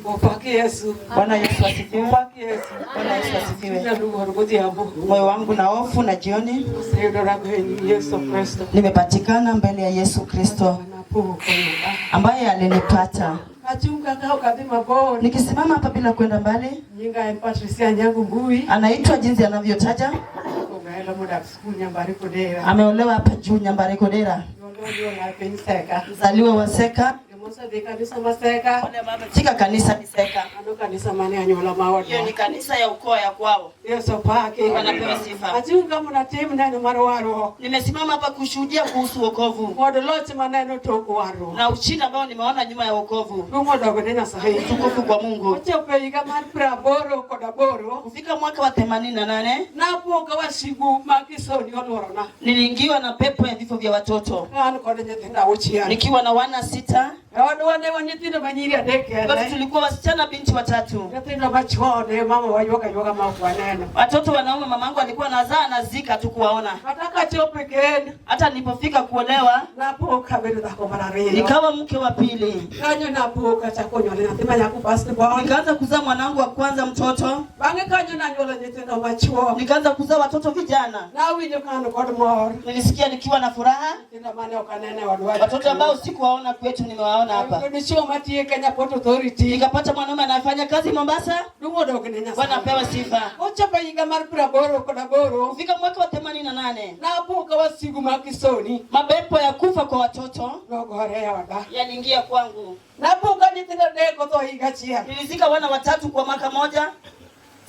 Opak Yesu. Bwana Yesu asifiwe. Opak Yesu. Bwana Yesu asifiwe. Chunya luor godhiambo. Moyo wangu na hofu na jioni Oseyudora e Yesu Kristo. Nimepatikana mbele ya Yesu Kristo Manapo koyuda. Ambaye alinipata. Achung' kaka ok adhi mabor. Nikisimama hapa bila kwenda mbali, Nyinga en Patricia Nyangu Mbui. Anaitwa jinsi anavyotaja, Ogaelo modak skul Nyambari Kodera. Ameolewa hapa juu Nyambari Kodera, Nyuol piny Seka. Mzaliwa wa Seka, Jomose kanisa ma Seka. Katika kanisa ni Seka. Mano kanisa mane anyuola ma Hiyo odwa. Ni kanisa ya ukoo ya kwao. Yesu opaki. Wanapewa sifa. Achung' ka mondo atim neno mar warruok. Nimesimama hapa kushuhudia kuhusu wokovu Kod loch maneno tok warruok. Na ushindi ambao nimeona nyuma ya wokovu. Duong' odogo ne Nyasaye. Utukufu kwa Mungu. Ochopo e higa mar 88 Kufika mwaka wa 88 napo ka wasigu ma Kisoni oluorona. Niliingiwa na pepo ya vifo vya watoto Ka an kod nyithindo auchiel. Nikiwa na wana sita. E odwa ne wan nyithindo manyiri adek Watoto kende. tulikuwa wasichana binti watatu. Nyithindo machuo ne mama waywak aywaga ma ok waneno. Watoto wanaume mamangu alikuwa anazaa anazika tu kuwaona. Kata kachopo e kend, Hata nilipofika kuolewa napo kabedo dhako mar ariyo. Nikawa mke wa pili. Kanyo napo kachako nyuolo nyathi ma nyako first born. Nikaanza kuzaa mwanangu wa kwanza mtoto. Bang'e kanyo nanyuolo nyithindo machuo. Nikaanza kuzaa watoto vijana. Nawinjo ka an kod mor. Nilisikia nikiwa na furaha. Nyithindo mane ok aneno e odwa. Watoto ambao sikuwaona kwetu nimewaona hapa. Ayudo dichuo matiyo e Kenya Port Authority. Nikapata mwanaume anayefanya kazi Mombasa. Duong' odog ne Nyasaye. Bwana apewe sifa. Ochopo e higa mar 88 Kufika mwaka wa 88 napo ka wasigu ma Kisoni mapepo ya kufa kwa watoto nogore e oda. Yaliingia kwangu. Napo ka nyithindo adek otho higa achiel. Nilizika wana watatu kwa mwaka moja.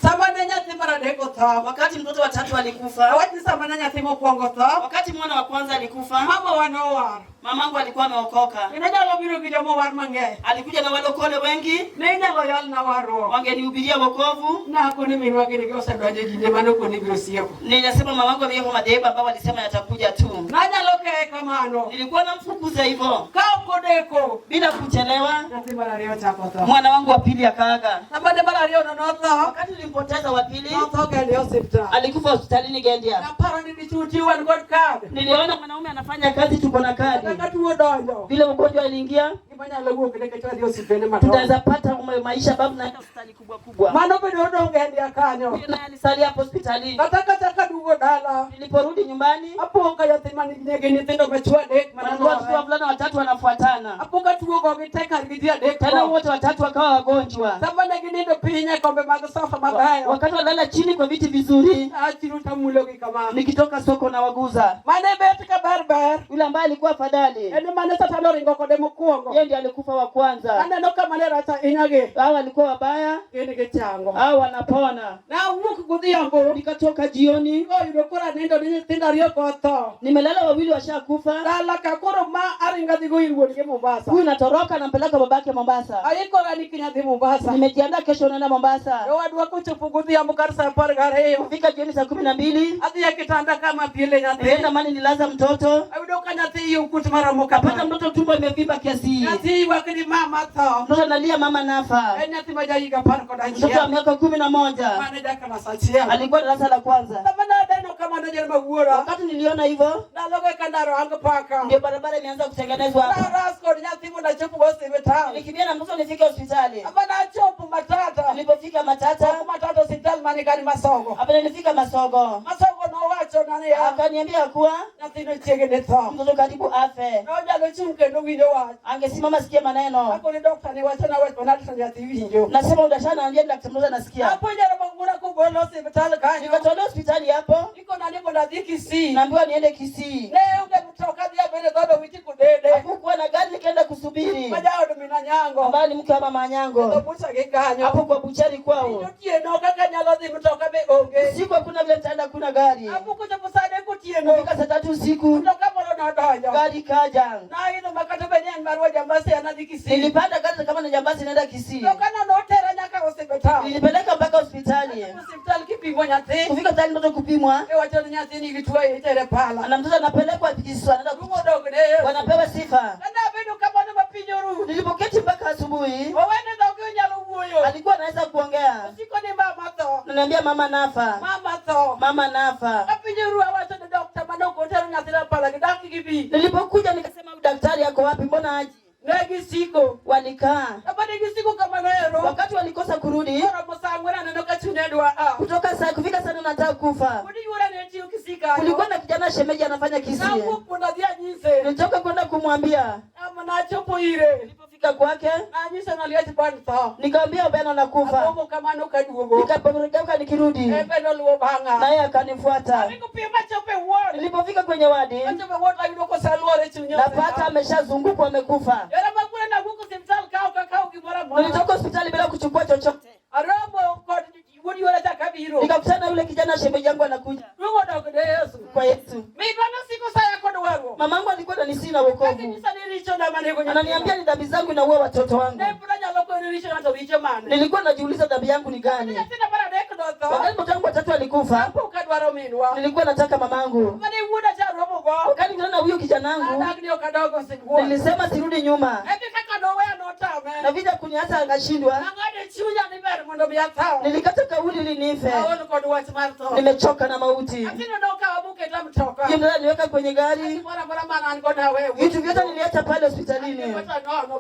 Sama ne nyathi mar adek otho, Wakati mtoto wa tatu alikufa, awach ni sama ne nyathi mokwongo otho, wakati mwana wa kwanza alikufa, mama wa nowar. Mamangu alikuwa ameokoka. Kendo nyalo biro gi jomowar mang'eny. Alikuja na walokole wengi, Ne inyalo yalna warruok. wangenihubiria wokovu. Nakoni minwa gini gi osedonjo e kinde mane okoni biro sieko. Nilisema mamangu ameingia kwa madhehebu ambao walisema yatakuja tu. Nanyalo keye kamano. Nilikuwa namfukuza hivyo Ka ok odeko, bila kuchelewa. Nyathi mar ariyo chako tho. Mwana wangu wa pili akaaga. Sama ne mar ariyo no notho, Wakati nilimpoteza wa pili, notho Gendia osiptal. Alikufa hospitalini Gendia. Naparo ni dichuo tiyo wan kod kad. Niliona mwanaume anafanya kazi, tuko na kadi. Kata ka tuo donjo, Vile ugonjwa aliingia, gima nyalo wuok nikech wadhi osiptende madongo. Tutaweza pata maisha babu naenda hospitali kubwa kubwa. Mano bende odong' Gendia kanyo. Huyo naye alisalia hapo hospitalini. Kata kata kaduogo dala, Niliporudi nyumbani, apo ka nyathi manigi nyithindo machuo adek walikuwa watoto maneno. wavulana watatu wanafuatana. Apo ka tuo gogi te kargi ji adek Tena go. wote watatu wakawa wagonjwa. Sama ne ginindo piny e kombe mag sofa mabeyo, Wakati walala chini kwa viti vizuri, achiro tamulogi kama. Nikitoka soko na waguza. Mane bet ka ber ber, Yule ambaye alikuwa afadhali, en mane Satan oringo kode mokwongo. Yeye ndiye alikufa wa kwanza. Aneno ka mane rach ahinya gi, Hao walikuwa wabaya, gin gichango. hao wanapona. Nawuok godhiambo, Nikatoka jioni, koyudo koro anindo ni nyithindo ariyo kotho. Nimelala wawili washakufa. Dala ka koro ma aringo adhigo ir wuon gi Mombasa. Huyu natoroka nampeleka babake Mombasa. Aikora ni kiny adhi Mombasa. Nimejiandaa kesho naenda Mombasa. Owadwa kochopo godhiambo kar sa 12, Kufika jioni saa 12, adhi e kitanda kama piele nyathi. Nilienda mali nilaza mtoto. Ayudo ka nyathi iye okuot maromo Kapata kama. mtoto tumbo imevimba kiasi hii. Nyathi ywak ni mama tho. Mtoto analia mama nafa. En nyathi ma jahiga apar kod Mtoto wa achiel. miaka 11 Mane ja klas achiel. Alikuwa darasa la kwanza. Sama naneno kamano jal ma wuora. Wakati niliona hivyo, Ndalogo eka ndaro hang paka. Ndio barabara imeanza kutengenezwa hapa. Naras kod nyathi mondo achop go osiptal. Nilikimbia na mtoto nifike hospitali. Ama nachopo Matata. Nilipofika Matata, Chopo Matata osiptal mane kani Masogo. Hapa nilifika Masogo. Masogo nowacho na niya. Akaniambia kuwa nyathino chiegni tho. Mtoto karibu afe. Nonyalo chung' kendo winjo wach. Angesimama sikia maneno. Akoni dokta ni wachona wach manade to nyathi winjo. Nasema udashana daktari mtoto anasikia. Apuonjora mang'ura kogol osiptal kanyo. Nikatolewa hospitali hapo. Ikona ni mondo adhi Kisii. Naambiwa niende Kisii. Ne onge mtoka dhi abedo dhood Owiti Kudede. Hakukuwa na gari nikaenda kusubiri. Ma jaod min Anyango. Ambaye ni mke wa mama Anyango. Kendo bucha gi kanyo. Hapo kwa buchari kwao. Otieno kaka nyalo dhi mtoka be onge. Usiku hakuna vile nitaenda, kuna gari. Apo kochopo sa adek otieno. Kufika saa 3 usiku. Mtoka moro nodonjo. Gari kaja. Naidho makata be ni en mar wajambazi anadhi Kisii. Nilipanda gari kama ni jambazi naenda Kisii. Mtoka no notera nyaka osiptal. Nilipeleka mpaka hospitali. Hospitali kipimo nyathi. Kufika hospitali mtoto kupimwa. Iwacho ni nyathi nigi tuo itere pala. Na mtoto anapelekwa Kisii, anaenda Rumo dog ne. Wanapewa sifa. Kana bedo kamano ma piny oru. Nilipoketi mpaka asubuhi. Owene dhoge onyalo wuoyo. Alikuwa anaweza kuongea. Osiko ni mama tho. Ananiambia mama nafa. Mama tho. Mama nafa. Ka piny oru awacho ni dokta mane ok otero nyathina pala gidak gi bi. Nilipokuja nikasema daktari yako wapi, mbona haji? Ne gisiko. Walikaa. Kama ne gisiko kamano ero. Wakati walikosa kurudi, Koromo sa ang'wen aneno ka chunya dwa a. Kutoka saa kufika sana nataka kufa. Wuod yuora ne tiyo Kisii kanyo. Kulikuwa na kijana shemeji anafanya Kisii. Nawuok mondo adhi anyise. Nilitoka kwenda kumwambia. Ama nachopo ire. Nilipofika kwake, Nanyise noliech ban tho. nikamwambia Obeno anakufa. Agomo kamano kaduogo. Nikaporomoka nikirudi, Ebe noluwo bang'a. Naye akanifuata. Aringo piyo machopo e ward. Nilipofika kwenye wadi, Machopo e ward ayudo koseluore chuny napata ameshazungukwa amekufa. Yore magure nawuok osiptal ka ok akawo gimoro amora. Nilitoka hospitali bila kuchukua chochote. Aromo kod wuod yuora cha kabiro. Nikakutana na yule kijana shemeji yangu anakuja Duong' odok ne Yesu. Kwa Yesu. Minwa nosiko saya kod warruok. Mamangu alikuwa ananisihi na wokovu. Akinyisa ni richona manego nyathina. Ananiambia ni dhambi zangu inaua watoto wangu. Ne pod anyalo koni richo ng'ato richo mane. Nilikuwa najiuliza dhambi yangu ni gani. Nyathina mar adek notho. Wakati mtoto wangu watatu alikufa, Kapok adwaro minwa. Nilikuwa nataka mamangu. Mane wuoda cha romogo. Wakati niliona huyo kijana wangu, Adak ni ok adogo siguon. Nilisema sirudi nyuma. Ebe kaka noweya notame. Na vita kuniacha akashindwa. Ang'ado chunya ni ber mondo mi atho. Nilikata kauli ili nife. Aol kod wach mar tho. Nimechoka na mauti. Nyathino nokawa moketa mtoka. Yule mtoto aliniweka kwenye gari. Gimoro amora mane an go naweyo. Vitu vyote niliacha pale hospitalini.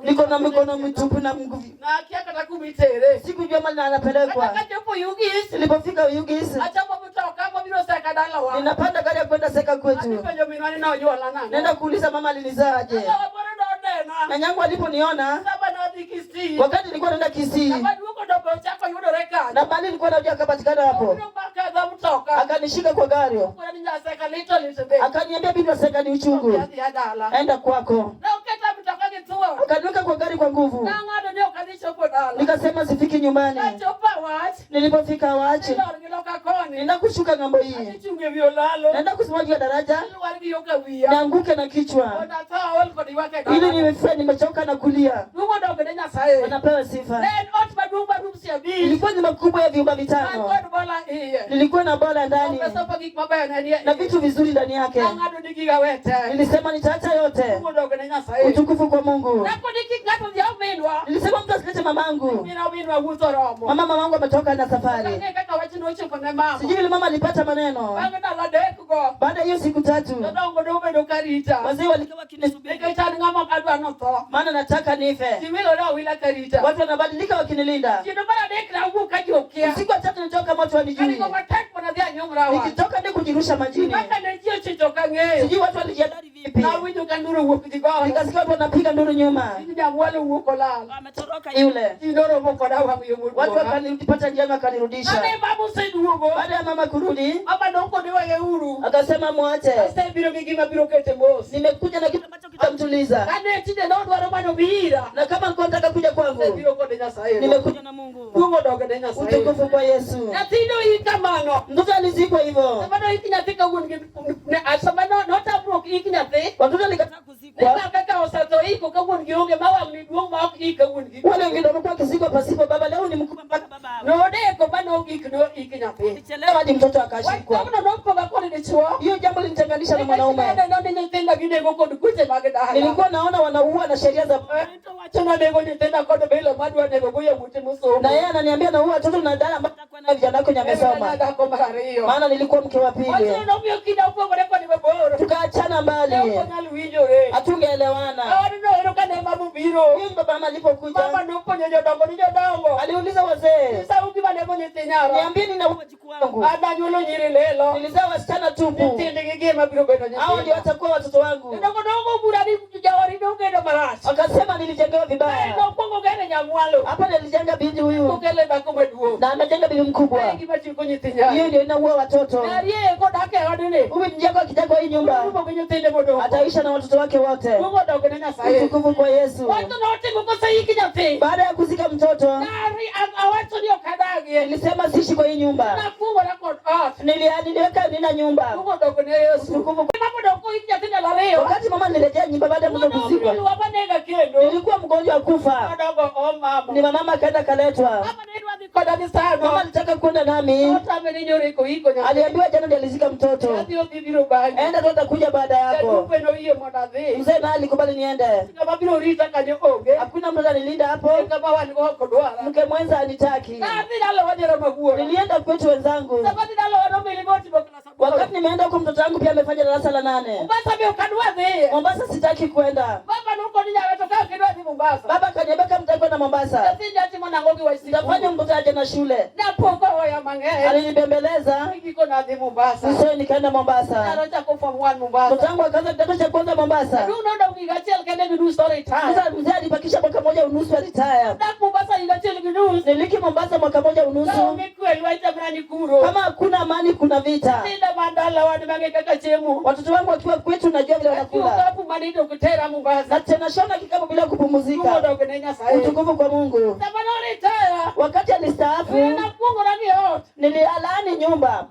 Niko na mikono mitupu na mguu. Nakia kata kumitere. Sikujua mahali anapelekwa. Kata kachopo Oyugis. Nilipofika Oyugis, Achopo mtoka mabiro Seka dalawa. Ninapanda gari ya kwenda Seka kwetu. Adhi penjo minwa ni nonyuola nang'o. Nenda kuuliza mama alinizaaje. Dalawa moro nonena. Nyanyangu aliponiona, Saba nodhi Kisii. Wakati nilikuwa naenda Kisii. Kama duoko dogo chako yudore kanyo. Na bali nilikuwa najua akapatikana hapo. Obiro baka dho mtoka. Akanishika kwa gari. Koro ni Nyaseka lito lito be. Akaniambia bibi wa Seka ni uchungu. Adhi adala. Enda kwako. Noketa mtoka gi thuon. Akaniweka kwa gari kwa nguvu. Nang'ado ni ok adhi chopo dala. Nikasema sifiki nyumbani. Nachopo Awach. Nilipofika Awach, Ilor gi loka koni. Nenda kushuka ng'ambo hii. Adhi chung' e wi olalo. Naenda kusimama juu ya daraja. Alwar gi yo ka wiya. Nianguke na kichwa. Mondo atho aol kod ywak e dala. Ili nimefa nimechoka na kulia. Duong' odog ne Nyasaye. Wanapewa sifa. Ne en ot maduong' ma rooms abich. Ilikuwa nyumba kubwa ya vyumba An 5. kod bola iye. Nilikuwa na bola ndani. Pesa pa gik mabeyo ne nie Na iye. vitu vizuri ndani yake. Nang'ado ni giga we te. Nilisema nitaacha yote. Duong' odog ne Nyasaye. Utukufu kwa Mungu. Nakoni kik ng'ato odhi minwa. Nilisema mtu asilete mamangu. Mina minwa wuotho romo. Mama mamangu ametoka na safari. Ang'e kaka wach nochopo ne mama. Sijui vile mama alipata maneno. Bang' ndalo adek go. Baada ya hiyo siku 3. Jodongo nobedo ka rita. Wazee walikuwa wakinisubiri. Nikech an ng'ama adwa notho. Maana nataka nife. Ji wilore awila ka rita. Watu wanabadilika wakinilinda. Kendo mar adek nawuok ka ji okia. Usiku wa 3 nilitoka moto wanijui. Aringo matek mondo adhi anyumra wach. Nikitoka ndi kujirusha majini. Kaka ne ji ochicho ka ng'eyo. Sijui watu walijiadhari vipi. Nawinjo ka nduru owuok ji goyo. Nikasikia watu wanapiga nduru nyuma. Nyamwalo wuok olal. Ametoroka yule. Ji noromo koda wang' yo Watu moduoga. wakanipata njiani wakanirudisha. Ane mama oseduogo. Baada ya mama kurudi, Mama nokoni weuru. Akasema muache. Asebiro gi gima biro kete mos. Nimekuja na kitu ambacho kitamtuliza. Kane tinde nodwaro manyo bira. Na kama alikuwa anataka kuja kwangu. Asebiro kode Nyasaye. Nimekuja na Mungu. Duong' odog ne Nyasaye. Utukufu kwa Yesu. Nyathino ik kamano. Mtoto alizikwa hivyo. Sama noik nyathi ka wuon gi ne sama notamruok ik nyathi. Watoto walikataa kuzikwa. Nima kaka osetho iko ka wuon gi onge ma wang' ni duong' ma ok ik ka wuon gi. Wale wengine wamekuwa wakizikwa pasipo baba, leo ni mkubwa mpaka baba. Nodeko ma nogik no ik nyathi. Alichelewa hadi mtoto akashikwa. Wach nopoga kod dichuo. Hiyo jambo linitenganisha na mwanaume. Neno ni nyithindo ginego kod kuche mag dala. Nilikuwa naona wanaua na sheria za To wacho nonego nyithindo kod bilo madwa nego go yawuote mosomo. Na yeye ananiambia naua watoto na dada ambaye atakuwa na vijana wako wamesoma. Dhako mar ariyo. Maana nilikuwa mke wa pili. Wachno nomiyo kinda opogore kod mabor. Tukaachana mbali. Ne ok wanyal winjore. Hatungeelewana. Odno ero kane mama obiro. Huyu baba mama alipokuja. Mama nopuonjo jodongo ni jodongo. Aliuliza wazee. Nyisau gima nego nyithi nyara. Niambie nina wajukuu wangu. Adanyuolo nyiri lelo. Nilizaa wasichana tupu. Nyithindgi gima biro bedo nyithindo. Hao ndio watakuwa watoto wangu. Jodongo dongo bura ni jawari nogedo marach. Wakasema nilijengewa vibaya. Kae nokwongo gere nyamwalo. Hapa nilijenga binti huyu. Kokele dhako maduong'. Na amejenga bibi mkubwa. Kae gima chiko nyithi nyara. Hiyo ndio inaua watoto. Nyarie kodak e odni. Huyu mjengo akijengwa hii nyumba. Rumo gi nyithinde modong'. Ataisha na watoto wake wote. Mungu odog ne Nyasaye. Utukufu kwa Yesu. Wacho notimo koseiki nyathi. Baada ya kuzika mtoto. Nari awacho ni ok adagie. Nilisema siishi kwa hii nyumba. Nafungora kod ot. Niliweka nina nyumba. Mungu odog ne Yesu. Utukufu kwa Mama odok koik nyathi ndalo ariyo. Wakati mama nilirejea nyumba baada ya mtoto kuzikwa. Noluwa manega kendo. Nilikuwa mgonjwa kufa. Odongo o mama. Ni mama akaenda kaletwa. Mama ne dwa dhi koda gi sano. Mama alitaka kwenda nami. Otame ni nyoro iko iko nyathi. Aliambiwa jana ndiye alizika mtoto. Nyathi odhi biro bang'e. Enda tu atakuja baada yako. Jadupe noyie mondo adhi. Mzee naye alikubali niende. Ng'ama biro rita kanyo onge. Hakuna mtu atanilinda hapo. Ng'ama wan go ok dwara. Mke mwenza anitaki. Nadhi dalawa jero maguora. Nilienda kwetu wenzangu. Sama dhi dalawa nomili motimo klas aboro. Wakati nimeenda huko, mtoto wangu pia amefanya darasa la 8. Mombasa be ok adwa dhiye. Mombasa sitaki kwenda. Baba nokoni nyawe to ka ok idwa dhi Mombasa. Baba akaniambia kama mtaki kwenda Mombasa, Nyathi jatimo nang'o gi wach sikul? nitafanya mtoto aje na shule. Napo kohoya mang'eny. Alinibembeleza, Giko nadhi Mombasa. mwishowe nikaenda Mombasa. Nyalo chako form 1 Mombasa. Mtoto wangu akaanza kidato cha kwanza Mombasa. Maduong' nodong' higa achiel kende gi nus to retire. Sasa mzee alibakisha mwaka moja unusu alitaya. Dak Mombasa higa achiel gi nus. Niliki Mombasa mwaka moja unusu. Kaonge kwe lweny tamra ni kuro. Kama hakuna amani, kuna vita. Nyithinda man dalawa ni mang'e kaka chiemo. Watoto wangu wakiwa kwetu, najua vile Atiyo wanakula, kapu manindo ok tera Mombasa. na tena shona kikapu bila Duong' kupumzika. odog ne Nyasaye. Utukufu kwa Mungu. Sama no retire. Wakati alistaafu, Nakuongora gi ot. nilialaani nyumba.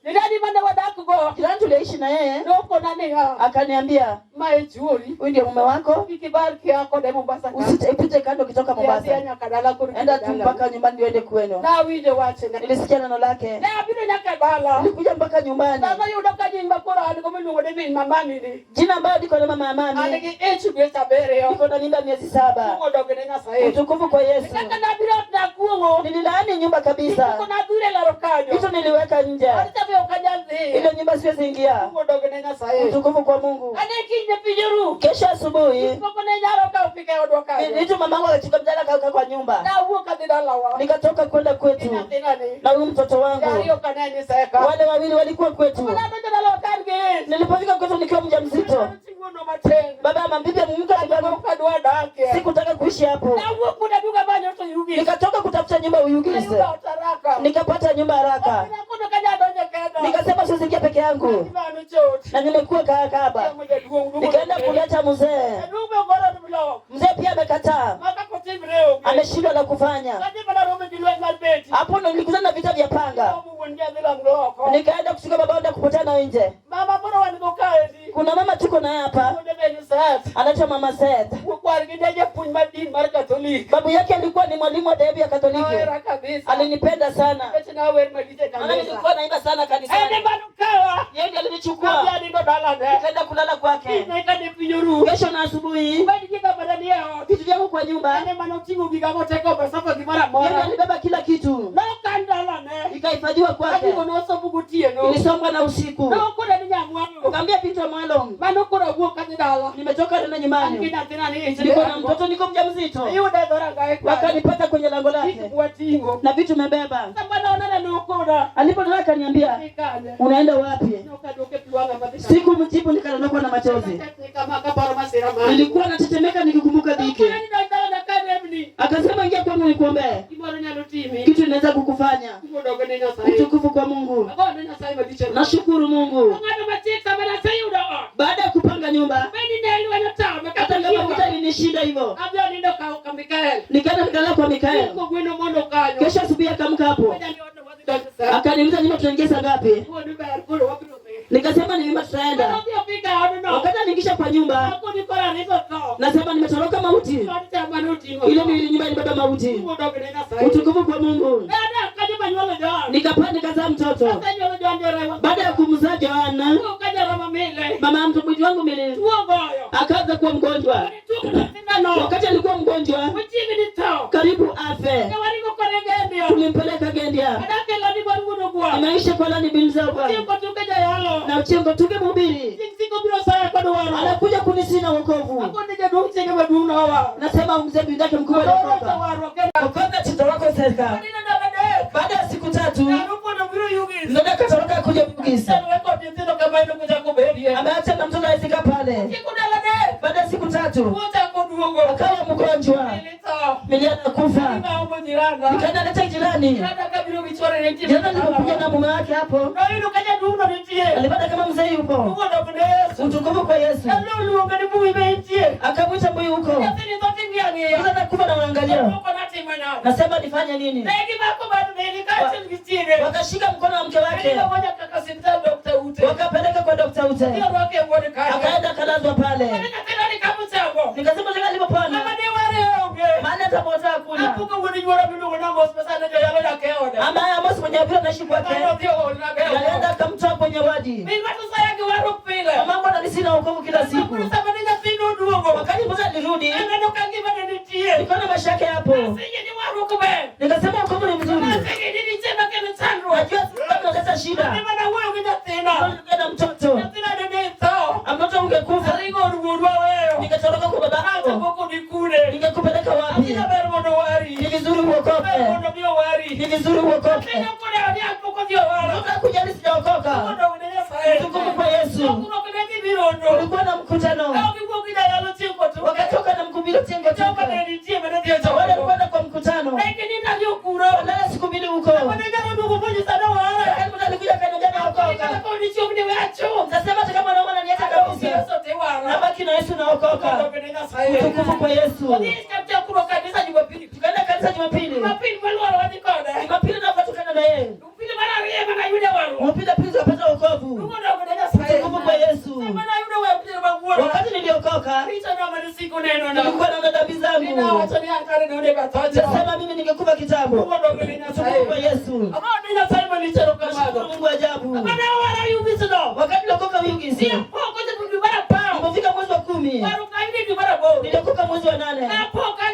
Jirani mane wadak go. Jirani tuliishi na yeye Nokona niya. akaniambia, Ma e chuori. huyu ndio mume wako, Kik ibar kia kode Mombasa ka. usipite kando ukitoka Dhi adhiya Mombasa, nyaka dala koro enda tu dala. mpaka nyumbani ndio uende kwenu. Nawinjo wachne. Nilisikia neno lake, Ne abiro nyaka dala. nilikuja mpaka nyumbani. Sama yudo ka nying ma koro an go miluongo ni min mamami ni. Jina ambayo niko na mama ya An mami, gi ich dweche abiriyo. niko na mimba miezi 7. Duong' odog ne Nyasaye. Utukufu kwa Yesu. Kaka nabiro ot nakuong'o. Nililaani nyumba kabisa, Gik moko nadhuro e laro kanyo. vitu niliweka nje, Odcha be ok anyal dhiye. ile nyumba siwezi ingia. Duong' odog ne Nyasaye. Utukufu kwa Mungu. Ane kinyne piny oru. Kesho asubuhi Gik moko ne nyalo kawo pika e odwa kanyo. vitu mamangu akachukua mjala akaweka kwa nyumba, Nawuok adhi dalawa. nikatoka kwenda Gi kwetu nyathina ni. na huyu mtoto wangu. Ariyo ka ne ni seka. Wale wawili walikuwa kwetu. Mana adonjo dalawa ka an gi ich. Nilipofika kwetu nikiwa mjamzito, Chiwuono matin. baba mambibi mke alikuwa Ok adwa dakie. sikutaka kuishi hapo, Nawuok mondo aduog amany ot Oyugis. nikatoka kutafuta nyumba Uyugis, Ayudo ot haraka. nikapata nyumba haraka. Nakono kanya adonjo kenda. Nikasema siwezi ingia peke yangu, Gimano chot. na nimekuwa kahaba. Chiemo jaduong' duogo Nikaenda matin. kuleta mzee. Jaduong' be ogoro ni blok. Mzee pia amekataa, Maka kotimre onge. ameshindwa la kufanya. Kadhi mana romo gi lweny mar beti. Hapo ndo nilikutana na vita vya panga, Romo wuon gi adhi lam go oko. nikaenda kushika baba na kupotana nje. Mama moro wan go kaendi. Kuna mama tuko naye hapa Wuonde be ni Seth. anaitwa Mama Seth. Kwargi ne japuonj mar din mar Katholik. Babu yake alikuwa ni mwalimu wa dhehebu ya Katoliki, Nohera kabisa. alinipenda sana, Nikech nawer malich e maana kanisa. nilikuwa naimba sana En kanisani. ema nokawa. Yeye ndiye alinichukua, Adhi anindo dalane. nikaenda kulala kwake. Kinyne kane piny oru. Kesho na asubuhi Bed gi kama ne nie ot. vitu vyangu kwa nyumba, En ema noting'o giga moteko masafa gimoro yeye ndiye amora. alibeba kila kitu, Nokan dalane. ikahifadhiwa kwake, Aduogo nosomo gotieno. ilisomwa na usiku. Nokona ni nyamwaro. Nikamwambia Pinto Mwalong, Mano koro awuok kadhi dala. nimetoka tena An gi nyumbani, nyathina ni ich. niko na mtoto, niko mjamzito. Ayude e dhoranga e kanyo. Wakanipata kwenye lango Gik lake mwating'o. na vitu mebeba. Sama nonene nokona. Aliponona akaniambia, Ni kanye. unaenda wapi? Nokaduoke pi wang'a madhi. Sikumjibu, nikadondokwa na machozi. Tetni kama kaparo masira mare. Nilikuwa natetemeka nikikumbuka dhiki. Nokona ni donj dalana ka remni. Akasema, ingia kwangu nikuombee, Gimoro nyalo timi. kitu inaweza kukufanya. Duong' odog ne Nyasaye. Utukufu kwa Mungu, Agone Nyasaye malich. nashukuru Mungu. Ng'ato machik sama naseyudo ot. Baada ya kupanga nyumba, Beni ne lweny otame hata kata kama kama vita ilinishinda hivyo, Adhi anindo ka Mikael. nikaenda nikalala kwa Mikael. Kogweno mondo kanyo. Kesho asubuhi akaamka hapo, Ngoja nione wadhi donjo sa. akaniuliza nyumba tunaingia saa ngapi? Wuon ber koro wabiro dhi. Nikasema ni nyumba tutaenda. Odhi ofika e odno. Wakati aniingisha kwa nyumba, Akoni koro ariso tho. nasema nimetoroka mauti. Od cha mane oting'o. Ile ni nyumba ilibeba mauti. Duong' odog ne Nyasaye. Utukufu kwa Mungu. Ne adak kanyo manyuolo John. Nikapaa nikazaa mtoto. Asenyuolo John jorewa. Baada ya kumzaa Yohana, Wuok ka jaroma mile. mama mtumbwiji wangu mili Tuo goyo. akaanza kuwa mgonjwa. Tuo nyathina no. Wakati alikuwa mgonjwa, Machiegni tho. karibu afe, Ne waringo kode Gendia. tulimpeleka Gendia. Adak e ladi mar wuon ogwang'. Ameisha kwa lani Bilzaba Otieko tuke jayalo. na Uchengo tuke mhubiri Chieng' siko biro saya kod warruok. anakuja kunisina wokovu. Akoni jaduong' chiege maduong' nowar. Nasema mzee bibi yake mkubwa Koro aliokoka. osewarruok kendo. Wokovu mtoto wako sasa. Nino ndalo adek. Baada ya siku 3 Jalupo nobiro Yugis. mtoto akatoroka kuja Bugisa, Chalwe kod nyithindo kama en okuchako bedie. ameacha na mtoto aisika pale. Siku ndalo adek. Baada ya siku 3 Tuo chako duogo. akawa mgonjwa, Nilitho. miliana kufa. Ninaombo jiranda. Nikaenda leta jirani, Jiranda kabiro gi chwore ne nitie. jirani alipokuja na mume wake hapo, Noyudo ka jaduong' no nitie. alipata kama mzee yupo. Tuo odok ne Yesu. Utukufu kwa Yesu. Jaluo oluonge ni bui be intie. Akamwita mbuyu huko, Nyathini tho ting'i ang'iya. sasa nakufa na unaangalia, Moko natimo nade? nasema nifanye nini? Ne gimako bad Meli kaachiel gi chiege. Wakashika mkono wa mke wake Niringo nyaka ka osiptal Dr. Ute. wakapeleka kwa Dr. Ute, Orwake e wuon kanyo. akaenda akalazwa pale. Mane nyathina ni kamuchango. Nikasema tena alipopona, Mama ne ware onge. maana hata moto hakuna. Apuko wuon yuora miluongo ni Amos ma sani jayalo dak e ode. Ambaye Amos mwenye vile anaishi kwake, Mane odhi oolna go e alienda ode. akamtoa kwenye wadi. Min ma tusaya gi warruok pile. Mamangu ananisi na wokovu kila siku. Sama ne nyathino oduogo. Wakati mtoto alirudi, Aneno ka ngimane nitie. nikaona maisha yake hapo, Aseyie ni warruok ber. nikasema wokovu ni mzuri. Aseyie ni nitie makelo chandruok. Najua sisi tunaleta shida. Nima nawuoyo gi nyathina. Nilikuwa na mtoto. Nyathina nene tho. Mtoto ungekufa. Aringo od wuonwa weyo. Ningetoroka kwa Acha babako. pok odhi kure. Ningekupeleka wapi? Nyathina ber mondo owari. Ni vizuri Ber uokoke. mondo mi owari. Ni vizuri uokoke. Nyathina ok odewo ni an pok odhi owara. Mtoto hakujali sijaokoka. Mondo ne Nyasaye. Mtukufu kwa Yesu. Chokruok ne dhi biro no. Kulikuwa na mkutano. Ne ok giwuok gi jayalo chieng' kotuke. Wakatoka na mkumbiro chengo Joka ne nitie mane dhi e Wale chokruok. walikwenda kwa mkutano. Ne gininda gi okuro. Walala siku 2 huko. Mane nyalo duogo monyisa ni owara. Wakati mtu alikuja akaniambia Kata naokoka. ka odiechieng' ni we achung'. Nasema hata kama naona niacha Adong' gi kabisa. Yesu tiwara. Nabaki na Yesu naokoka. Mondo ne Nyasaye. Utukufu kwa Yesu. Odhi chokruok kanisa Jumapili. Tukaenda kanisa Jumapili. Jumapili maluoro wadhi kode. Jumapili na tukaenda na yeye. Jumapili mar ariyo ema nayude warruok. Jumapili ya pili tukapata wokovu. Duogo ne Nyasaye. Utukufu kwa Yesu. Sama nayudo weyo mawuoro. Wakati niliokoka, Richo na mane siko neno na. nilikuwa naona dhambi zangu. Ninawacho ni an kare ne onego atho chon. Nasema mimi ningekufa kitambo. Duogo ne Nyasaye. Utukufu kwa Yesu. Amor ne Nyasaye malich erokamano. Nashukuru Mungu ajabu. Mane owara yugisno. Wakati niliokoka Uyugisi, Pok ochopo dwe mar 10. nilipofika mwezi wa 10, Warruok nayudo dwe mar 8. niliokoka mwezi wa 8. Napo ka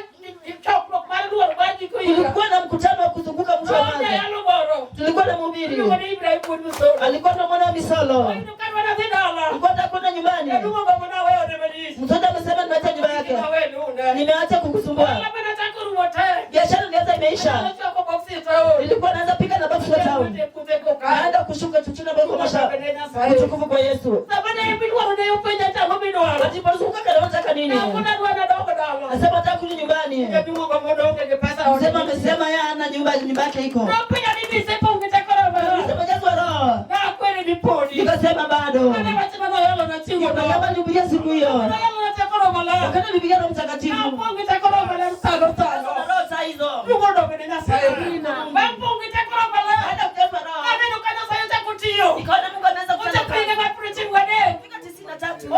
chokruok mar luoro mar giko higa. Kulikuwa na mkutano wa kuzunguka mji wa Noonge Mwanza. yalo moro. Tulikuwa na mhubiri, Iluongo ni Ibrahim wuod Misolo. alikuwa na mwana wa Misolo, Oyudo ka dwa dhi dala. alikuwa anataka kwenda nyumbani. Jaduong' ogombo naweyo ode malich. Mtoto amesema nimeacha nyumba yake, Nawe lunda. nimeacha kukusumbua. Ohala mane achako rumo te. Biashara ilianza imeisha, Nachoko boksi e town. nilikuwa naanza pika na boksi kwa town, Kute koka. naenda kushuka chuchuna boko masha. Utukufu kwa Yesu. Sama ne midwaro ne openja tang'o midwaro. Alipozunguka kana nataka nini? Nakona dwa nadok dala. Nasema nataka kurudi nyumbani. Jaduong' ogombo odonge gi pesa ode. Sema amesema yeye hana nyumba, nyumba yake iko. Nopenja ni bisepong' gi teko Roho. Nasema jazwa roho. Nakwere ni podi. Nikasema bado. Mane wach mane oyalo nachiwo no. Kama nilihubiria siku hiyo. Noyalo na teko Roho Maler. Wakati nilihubiria Roho Mtakatifu. Napong' gi teko Roho Maler sano sano. Na roho saa hizo. Luongo odonge ne Nyasaye. Bang' pong' gi teko Roho Maler. Baada ya kujazwa roho. Aneno ka Nyasaye ochako tiyo. Nikaona Mungu ameanza kufanya Ochopo kazi. higa mar 93. Fika 93.